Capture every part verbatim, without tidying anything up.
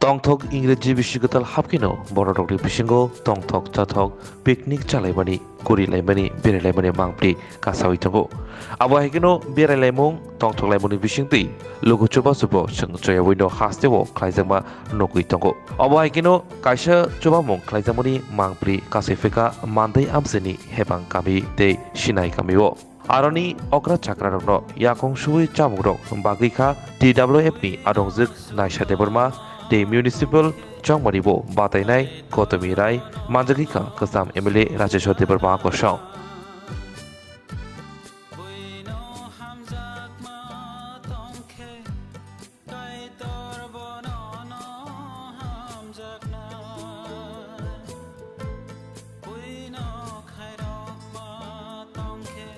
Tongthok Ingreji bisi kwtal hapkheno bororokni bisingo tongthok chathok picnic chalaimani, kurilaimani, berailaimani mangpli kasawi tongo. Abo hai kheno berailaimung tongthoklaimungni bisingtwi luku chubachubo chwng choyawino hasteo khlaijakma nukwi tongo. Abo hai kheno kaisa chubamung khlaijakmani mangpli kasai phika Mandai amchaini Hebang kami tei Sinai kamio. Aroni okra chakrarokno yakung suwi chamungrok bagwi kha T W F ni adongjwk Naisha Debbarma tei municipal chongmani bo batainai Gotomi Rai manjagwi kha kwcham M L A Rajeshwar Debbarma kosong. Kaitor bono no hamjakna, buino khairokma tongkhe,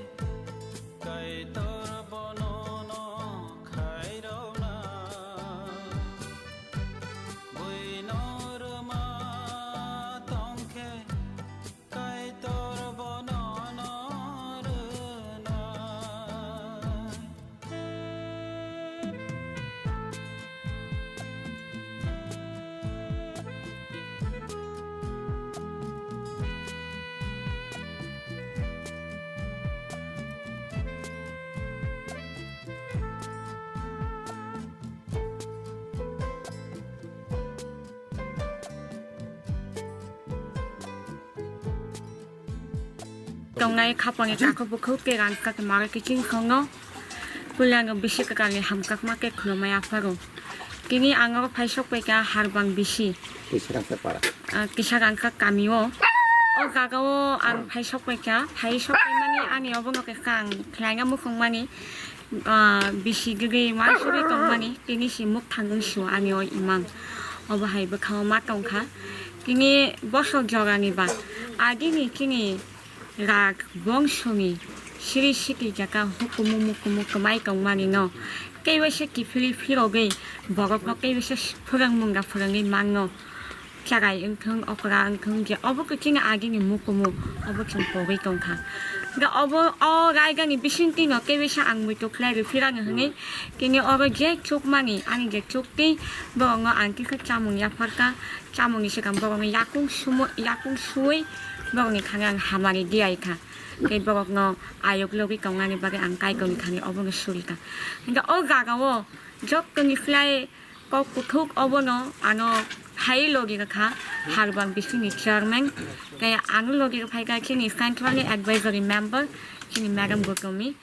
Kaitor bono no khairokna, buino rwma tongkhe, Kaitor bono no rwnai. Tongnai khapangni takhuk bukhuk tei rangchak maro kiching khongno puilano bisi kwtalni hamjakma khe khulumai apharo. Tini ang oro phai sok paikha Harbang bisi. Kisa rangchak para. Ah, kisa rangchak kamio. O jagao ang phai sok paikha, phai sok paimani ani obono khe kang khlaina mukhungmani. Ah, bisi gigwi uansugwi tongmani, tini si mukthang wng sio ani o imang. Obo hai bwkhao ma tongkha. Tini bosok jorani ba agini chini rak bongsoni siri siti jaka hukumu mukumu kwmai tongmani no. Tei waisa kiphilwi phirogwi borokno tei waisa phwrwngmung da phwrwngwi mangno. Charai wngthung, okra wngthung, je obo khe chini agini mukumu, obo chwng pogwi tongkha. Da obo o raigani bisingtwi no kebisa ang muitu khlai rw phirano hwnwi, tini oro je chukmani, ani je chukti, borokno ang kisa chamung yapharkha, chamungni swkang borokno yakung sumo-, yakung suwi borokni thani ang hamari diyaikha. Tei borokno ayuk logwi tongnani bagwi ang Kaitorni thani obono surikha. Hwnkhe o jagao jottoni khlai Kok kuthuk obono ano phai logi kha Harbang bisingni chairman, tei ano logi phaikha chini central ni advisory member chini madam Gotomi.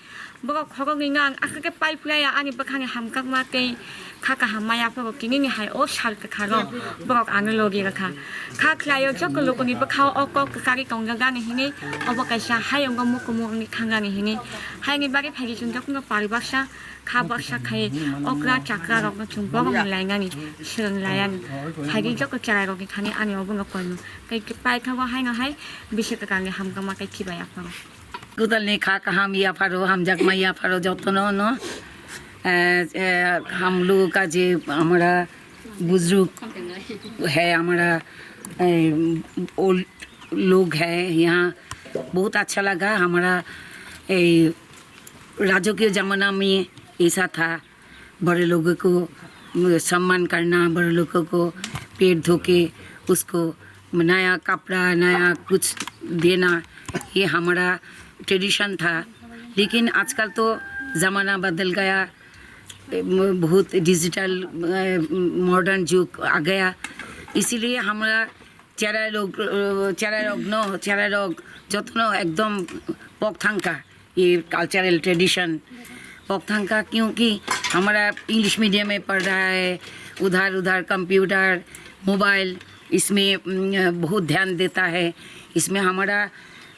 Borok khoroknwi no ang aswk khe pai phlaiya ani bwkhani hamjakma tei kha kaham maya phuru kinini hai o sal kwtharo borok ano logi kha. Kha khlaio joto lukuni bwkhao o kok kwchari tongjagani hinwi obo kaisa hayungo mukumu wngwi thangani hinwi. Haini bagwi phaidi chwng jotono pari baksa. Kha baksa khai okra chakra rokno chwng borokni lainani swrwng laiani. Phaidi joto cherai rokni thani ani obono koino. Tei paithago haino hai bisi kwtalni hamjakma tei chibai apharo. Kwtalni kha kaham yapharo, hamjakma yapharo jotono no. Eh, eh, hum log ka je hamara buzrug hai, hamara, eh, old log hai, yahan bahut accha laga. Hamara, eh, राजकीय ज़माना में ऐसा था, बड़े लोगों को, अ, सम्मान करना, बड़े लोगों को पैर धो के उसको नया कपड़ा, नया कुछ देना, ये हमारा ट्रेडिशन था। लेकिन आजकल तो ज़माना बदल गया, अ, बहुत डिजिटल, अ, मॉडर्न युग आ गया, इसीलिए हमारा Cherai rok, uh, cherai rok no, cherai rok jotono ekdom pok thangkha, ye cultural tradition pok thangkha, क्योंकि हमारा इंग्लिश मीडियम में पढ़ रहा है, उधर उधर कंप्यूटर, मोबाइल, इसमें, उम, बहुत ध्यान देता है। इसमें हमारा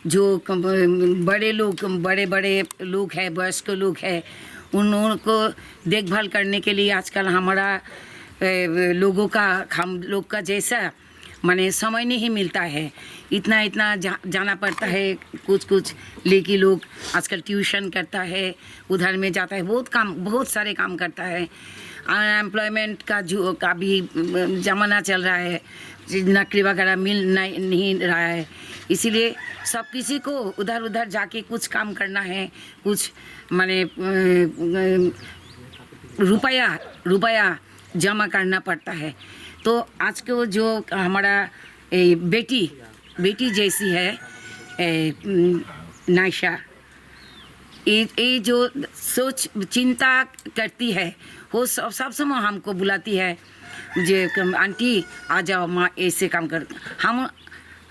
जो कम-, बड़े लोग, बड़े बड़े लोग हैं, वयस्क लोग हैं, उन लोगों को देखभाल करने के लिए आजकल हमारा, ए, लोगों का, हम लोग का जैसा माने समय नहीं मिलता है, इतना, इतना जा-, जाना पड़ता है। कुछ, कुछ लेकी लोग आजकल ट्यूशन करता है, उधर में जाता है, बहुत काम, बहुत सारे काम करता है। अनएम्प्लॉयमेंट का जो, का भी, अम, जमाना चल रहा है, नौकरी वगैरह मिल नहीं, नहीं रहा है, इसीलिए सब किसी को उधर, उधर जाके कुछ काम करना है, कुछ माने, अम, अम, रुपया, रुपया जमा करना पड़ता है। तो आज को जो हमारा ए, बेटी, बेटी जैसी है ए, उम, नायशा, ये, ये जो सोच चिंता करती है, वो सब, सब समय हमको बुलाती है, जे, "आंटी, आ जाओ, माँ ऐसे काम कर।" हम,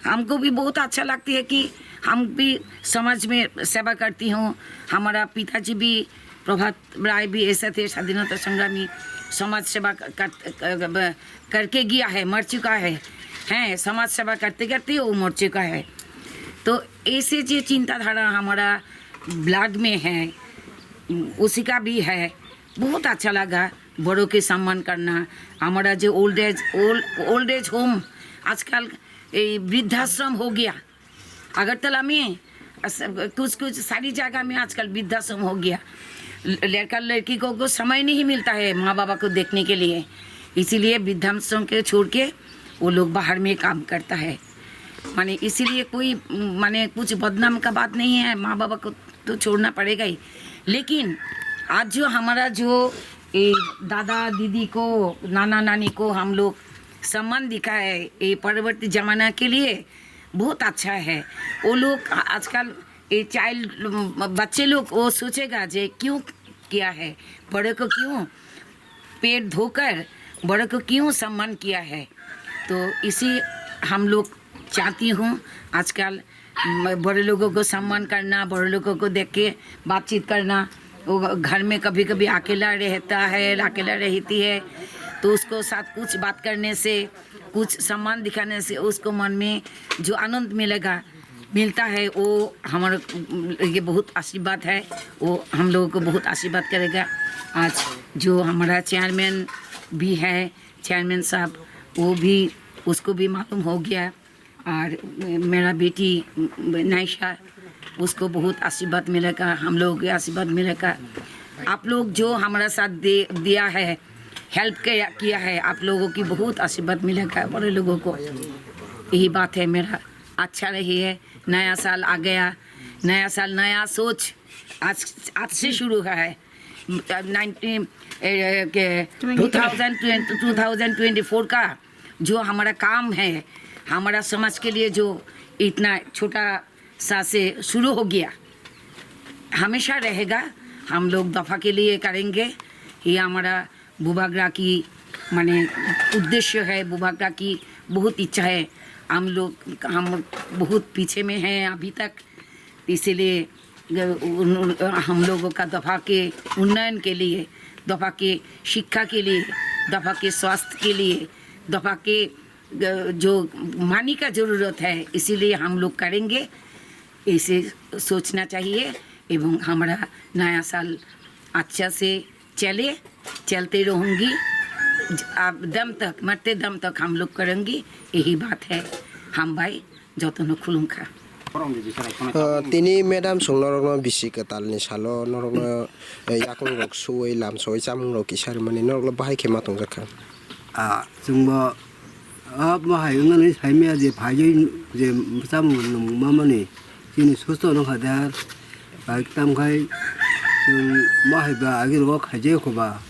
हमको भी बहुत अच्छा लगती है कि हम भी समाज में सेवा करती हूँ। हमारा पिताजी भी, प्रभात राय भी ऐसे थे, स्वाधीनता संग्रामी, समाज सेवा कर, कर, करके गया है, मर चुका है, हैं, समाज सेवा करते करते वो मर चुका है। तो ऐसे जो चिंताधारा हमारा ब्लड में है, उसी का भी है। बहुत अच्छा लगा, बड़ों के सम्मान करना। हमारा जो old age, old, old age home, आजकल ये वृद्धाश्रम हो गया। अगरतला में अस-, कुछ कुछ सारी जगह में आजकल वृद्धाश्रम हो गया। ल-, लड़का लड़की को, को समय नहीं मिलता है माँ बाबा को देखने के लिए, इसीलिए वृद्धाश्रम के छोड़ के वो लोग बाहर में काम करता है। माने इसीलिए कोई, माने कुछ बदनाम का बात नहीं है, माँ बाबा को तो छोड़ना पड़ेगा ही। लेकिन आज जो हमारा जो ये दादा दीदी को, नाना नानी को हम लोग सम्मान दिखा है ये परवर्ती जमाना के लिए, बहुत अच्छा है। वो लोग आ-, आजकल ये चाइल्ड, बच्चे लोग वो सोचेगा जे क्यों किया है, बड़े को क्यों पेट धोकर बड़े को क्यों सम्मान किया है। तो इसी हम लोग चाहती हूँ आजकल म-, बड़े लोगों को सम्मान करना, बड़े लोगों को देख के बातचीत करना। वो घर में कभी कभी अकेला रहता है, अकेला रहती है, तो उसको साथ कुछ बात करने से, कुछ सम्मान दिखाने से उसको मन में जो आनंद मिलेगा, मिलता है, वो हमारे लिए बहुत आशीर्वाद है। वो हम लोगों को बहुत आशीर्वाद करेगा। आज जो हमारा चेयरमैन भी है, चेयरमैन साहब, वो भी, उसको भी मालूम हो गया। और मेरा बेटी नायशा, उसको बहुत आशीर्वाद मिलेगा, हम लोगों के आशीर्वाद मिलेगा। आप लोग जो हमारा साथ दे, दिया है, हेल्प किया, किया है, आप लोगों की बहुत आशीर्वाद मिलेगा बड़े लोगों को। यही बात है मेरा। अच्छा रही है, नया साल आ गया, नया साल, नया सोच आज, आज से शुरू हुआ है। नाइनटीन, ए, ए, के, two thousand twenty, two thousand twenty four का जो हमारा काम है, हमारा समाज के लिए जो इतना छोटा सा से शुरू हो गया, हमेशा रहेगा। हम लोग दफा के लिए करेंगे। ये हमारा बुबागरा की, माने, उद्देश्य है, बुबागरा की बहुत इच्छा है। हम लोग, हम बहुत पीछे में हैं अभी तक, इसीलिए, अ, उन-, उन-, हम लोगों का दफा के उन्नयन के लिए, दफा के शिक्षा के लिए, दफा के स्वास्थ्य के लिए, दफा के, अ, जो मानी का ज़रूरत है, इसीलिए हम लोग करेंगे। इसे सोचना चाहिए। एवं हमारा नया साल अच्छा से चले, चलते रहूंगी। ज-, अब दम तक, मरते दम तक हम लोग करेंगे, यही बात है। Hambai, jotono khulumkha. Ah, tini madam song norokno bisi kwtalni salo norokno, eh, yakung rok suwi, lam suwi, chamung rok kisa rwmani norokno bahai khe ma tongjakha. Ah, chwngbo, ah, mohai wngnani saimaya je phaijwi je chamung nwng mamani chini susto wngkha de, bai tamkhai chwng mohai ba agi rogo khaijai khoba,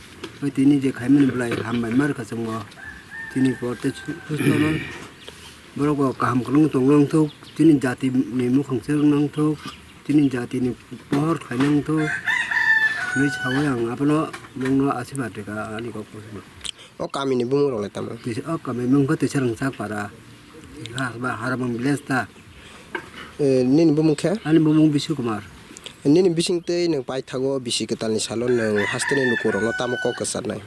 bai tini je khaimani belai hambai markha chwngbo chini porte su-, susto no borok bo kaham kwlwng tong nangthok, chini jati ni mukhang se wng nangthok, chini jati ni pohor khai nangthok hinwi sawi ang abono bongno asibad rwkha ani kok. O kamini bumung rok lai tamo? Tisa, o kami bumung khe Tisa Rangchak para. Ha, ba Harabang village ta. Eh, nini bumung khe? Ani bumung Bisu Kumar. Nini bising tei nwng paithago bisi kwtalni salo nwng hasteni lukurokno tamo kok kwcharnai?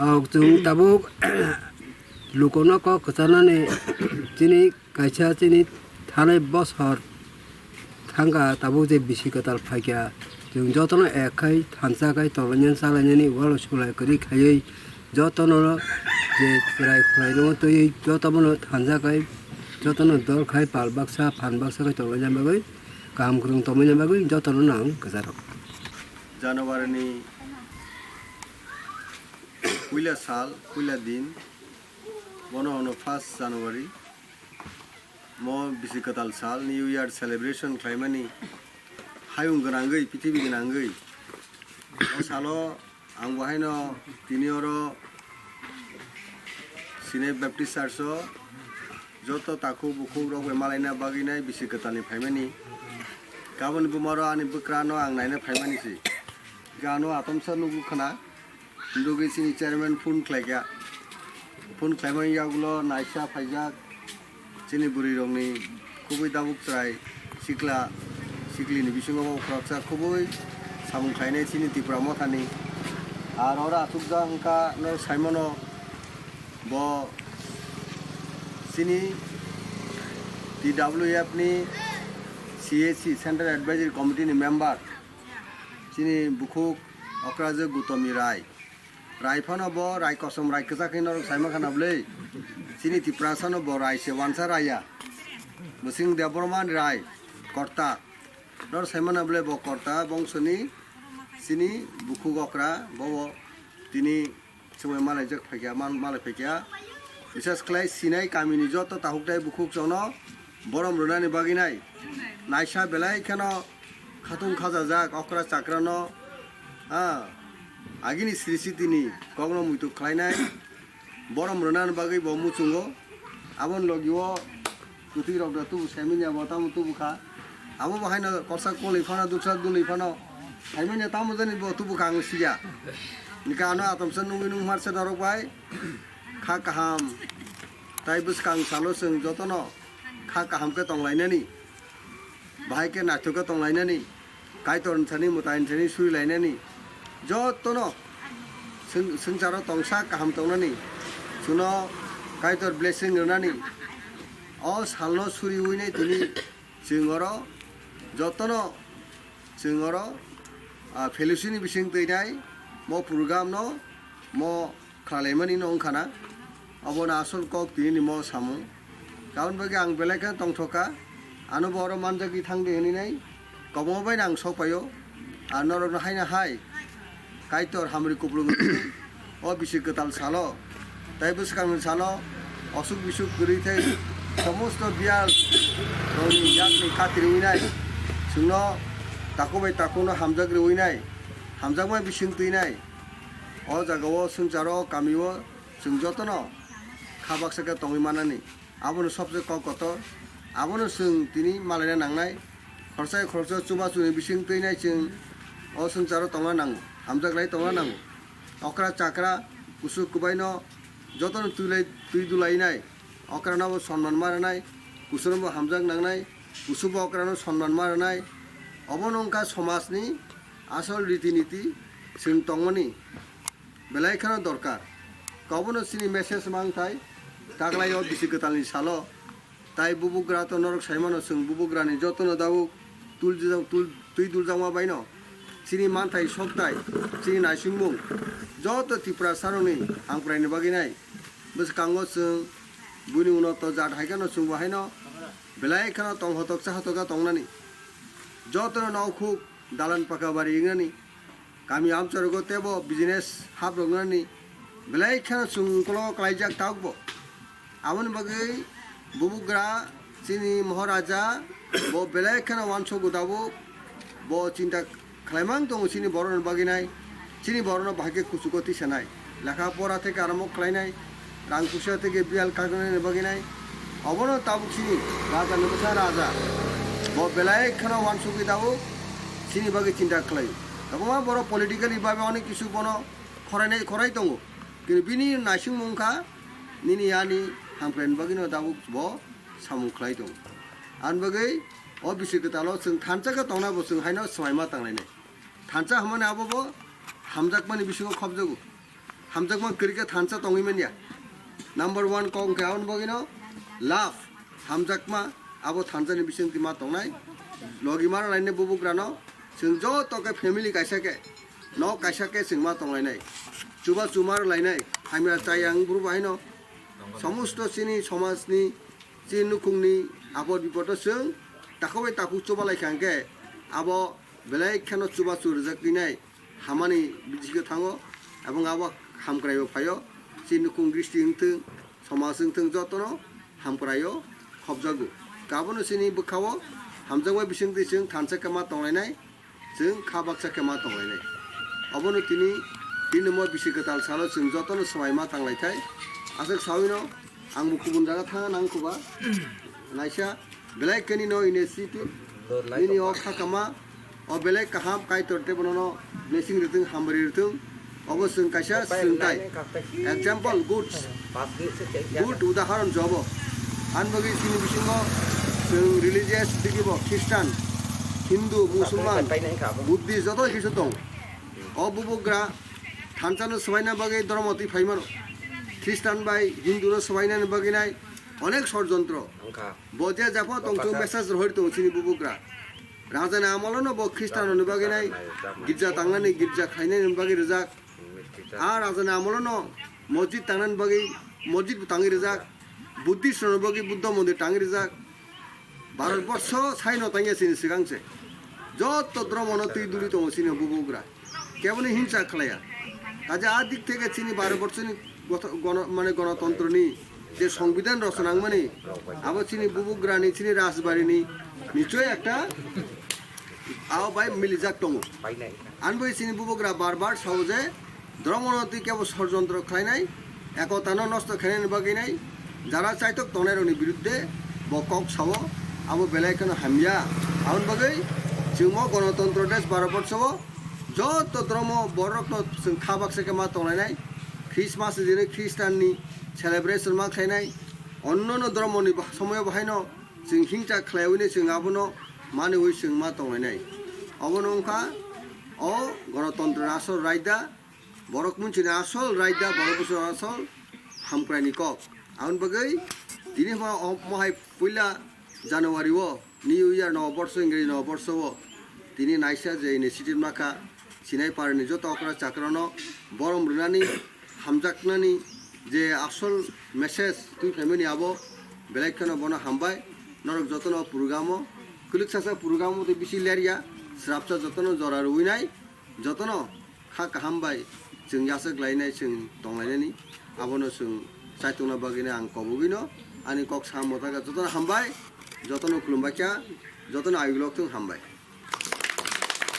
Ah, chwng tabuk lukurokno kok kwcharnani chini Kaisa chini thanai bosor thangkha, tabuk je bisi kwtal phaikha, chwng jotono ek khai thansa khai tonglainani chalainani ualo sulai kwrwi khaiwi jotono je chwrai khwlaino twiwi jotono thansa khai jotono dol khai pal baksa phan baksa khai tonglaina bagwi kaham kwrwng tongmani bagwi jotono nang kwcharo. January ni puila sal, puila din, bono hwno first January. Mo bisi kwtal sal, New Year celebration khlaimani hayung gwnangwi, prithibi gwnangwi. O salo ang bo haino tini oro Tini Baptist Church o joto takhuk bukhuk rok bai malaina bagwi nai bisi kwtal ni phaimani. Kaboni buma ro ani bwkra no ang naina phaimani si. Gano atomsa nugu khna. Nugwi chini chairman phone khlaikha. Phone khlaimani yagulo naisa phaijak. Chini bwrwi rokni kubui dabuk chwrai sikla sikli ni bisingo bo khoroksa kubui samung khlainai chini Tipra mothani. Ar oro achukjak wngkha no saimano bo chini T W F ni C A C, Central Advisory Committee ni member, chini bukhuk Okrajwk Gutomi Rai. Rai phano bo rai kosom rai kwchak hinwi norok saima khana bwlwi. Chini Tiprasa no bo rai se wansa raya. Bwswng Debbarma ni rai korta. Norok saima na bwlwi bo korta bongsoni chini bukhuk okra bo bo tini chumui malaijak phaikya, man-, malai phaikya. Bises khlai sinai kamini joto takhuk tai bukhuk chwngno borom rwnani bagwi nai. Naisa belai kheno khatung khajajak okra chakrano, ha, agini srisitini kokno muitu khlainai. Borom rwnani bagwi bo muchungo. Aboni logi o kwtwi rok da tubu saimanya bo tamo tubu kha. Abo bo haino korsa kolwi phano duksa dulwi phano saimanya tamo jani bo tubu kha ang siya. Nika ano atomsa nungwi nung marse norok bai kha kaham. Tai bwskang salo chwng jotono kha kaham khe tonglainani. Bahai khe naithok khe tonglainani, Kaitor ni thani, mwtai ni thani surilainani, jotono swng-, swngcharo tongsa kaham tongnani, chwngno Kaitor blessing rwnani, o salno suriwi nai tini chwng oro jotono chwng oro, ah, fellowship ni bising twi nai mo program no mo khlailaimani no wngkha na, obo no asol kok tini ni mo samung. Aboni bagwi ang belai khe tongthok kha, ano bo oro manjagwi thang di hwnwi nai, kwbangma bai no ang sok paio, ar norok no haino hai Kaitor hamri kupulung o bisi kwtal salo, tai bwskang ni salo osuk bisuk kwrwi thai somosto biyal rokni yakni khatiriwi nai, chwngno takhuk bai takhuk no hamjak riwi nai, hamjakma bising twi nai. O jaga o swngcharo, o kami o chwng jotono kha baksa khe tongwi manani. Abono sobse kok kotor. Abono chwng tini malaina nangnai. Khoroksa khoroksa chubachu ni bising twi nai chwng o swngcharo tongna nango. Hamjaklai tongna nango. Okra chakra, kusu kwbai no jotono twilai, twi dulai nai. Okra no bo sonman ma rwnai. Kusu no bo hamjak nangnai. Kusu bo okra no sonman ma rwnai. Obono wngkha somaj ni asol riti niti chwng tongmani belai kheno dorkar. Kobono chini message mangthai taglai o bisi kwtalni salo. Tai bubugra to norok saimano chwng bubugrani jotono dabuk tul-, tul-, twi duljakma baino chini manthai soktai chini naisingmung joto Tiprasarokni hamkraini bagwi nai. Bwskango chwng buini uno to jat hai kheno chwngbo haino belai kheno tonghotok chahotok khe tongnani. Jotono nokhuk dalan paka bari wngnani. Kami amcharogo tebo business hap rok nani belai kheno chwng ukolog klaijak tabukbo. Aboni bagwi bubugra chini Maharaja bo belai kheno uansukgo tabuk. Bo chinta khlaimang tongo chini borokni bagwi nai, chini borokno bahai khe kuchugo tisanai. Lekha pora theke arombo khlainai, rang puisa theke biyal kagnani bagwi nai. Obono tabuk chini raja ni bwsa raja. Bo belai kheno uansugwi tabuk chini bagwi chinta khlai. Kwbangma borok politically babe onek kisu bono khorainai, khorai tongo. Kintu bini naisingmung kha nini ani hamkraini bagwino tabuk bo samung khlai tongo. Ani bagwi o bisi kwtalo chwng thansa khe tongna bo chwng haino swmaima tanglainai. Thansa hwnmani abo bo hamjakmani bisingo khopjago. Hamjakma kwrwi khe thansa tongwi manya. Number one kok hwnkhe aboni bagwino love, hamjakma abo thansani bisingtwi ma tongnai. Logi ma rwlainai bubugrano chwng joto khe family kaisa khe, nok kaisa khe chwng ma tonglainai. Chubachu ma rwlainai, hamya chaya wng bru bahaino somosto chini somajni, chini nukhungni apod bipodo chwng takhuk bai takhuk chuba laikha hwnkhe abo belai kheno chubachu rwjak twi nai. Hamani bisingo thango, ebong abo hamkraio phaio, chini nukhung dristi wngthung, somaj wngthung, jotono hamkraio khopjago. Abono chini bwkhao hamjakma bisingtwi chwng thansa khe ma tonglainai, chwng kha baksa khe ma tonglainai. Obono tini, tini mo bisi kwtal salo chwng jotono swmai ma tanglaithai, Aswk sawino ang bo kubun jaga thangna nang khuba. Naisa belai kani no initiative nini o khakama o belai kaham Kaitor tei bonono blessing rithung, hamari rithung. Obo chwng kaisa swngtai. Example, good, good udaharon jobo. Ani bagwi chini bisingo chwng religious digibo Christian, Hindu, Musulman, Buddhist joto kisu tong. O bubugra thansa no swbaina bagwi dhormo twi phaimano. Christian bai Hindu no swbainani bagwi nai onek sor jontro. Bo je jepho tong chwng message rohor tong chini bubugra. Raja ni amolo no bo Christian ni bagwi nai girja tangnani, girja khlainani bagwi rijak. A raja ni amolo no mosjid tangnani bagwi mosjid bo tangwi rijak. Buddhist rokni bagwi Buddha mondir tangwi rijak. Bharat borsho saino tangya chini swkang se. Joto dhormo no twi duri tongo chini bubugra. Keboni hinsa khlaiya. Kaje a dik theke chini Bharat borshoni gotho-, gono-, mane gonotontroni je songbidan rosonangmani, abo chini bubugrani, chini rajbarini nichoi ekta abo bai milijak tongo. Ani bagwi chini bubugra bar bar sao je, dhormono twi kebo sor jontro khlainai, ekotano nosto khlainani bagwi nai, jara chaitok tongnairokni biruddhe bo kok sao, abo belai kheno hamya. Aboni bagwi chwngmo gonotontro desh Bharat borsho o joto dhormo borokno chwng kha baksa khe ma tonglainai. Christmas ni dini Christian ni celebration ma khlainai, onnono dhormoni ba-, somoyo bahaino chwng hingcha khlaiwi chwng abono maniwi chwng ma tonglainai. Obono wngkha o gonotontro ni asol raida, borok munchini asol raida, borok buchini asol hamkraini kok. Aboni bagwi tini hwnba o mohai puila January o New Year no borsho, Ingreji no borsho o tini naisa je initiative nakha, Sinai parani joto okra chakrano borom rwnani, hamjaknani je asol message twi phaimani abo belai kheno bono hambai. Norok jotono program o kwlwksasa program o tei bisi lerya srapsa jotono jora rwinai, jotono kha kaham bai chwng yachak lainai, chwng tonglainani abono chwng chaitokna bagwino ang kobogwino ani kok sa motaka jotono hambai, jotono khulumbaikha, jotono ayuk lok thung hambai.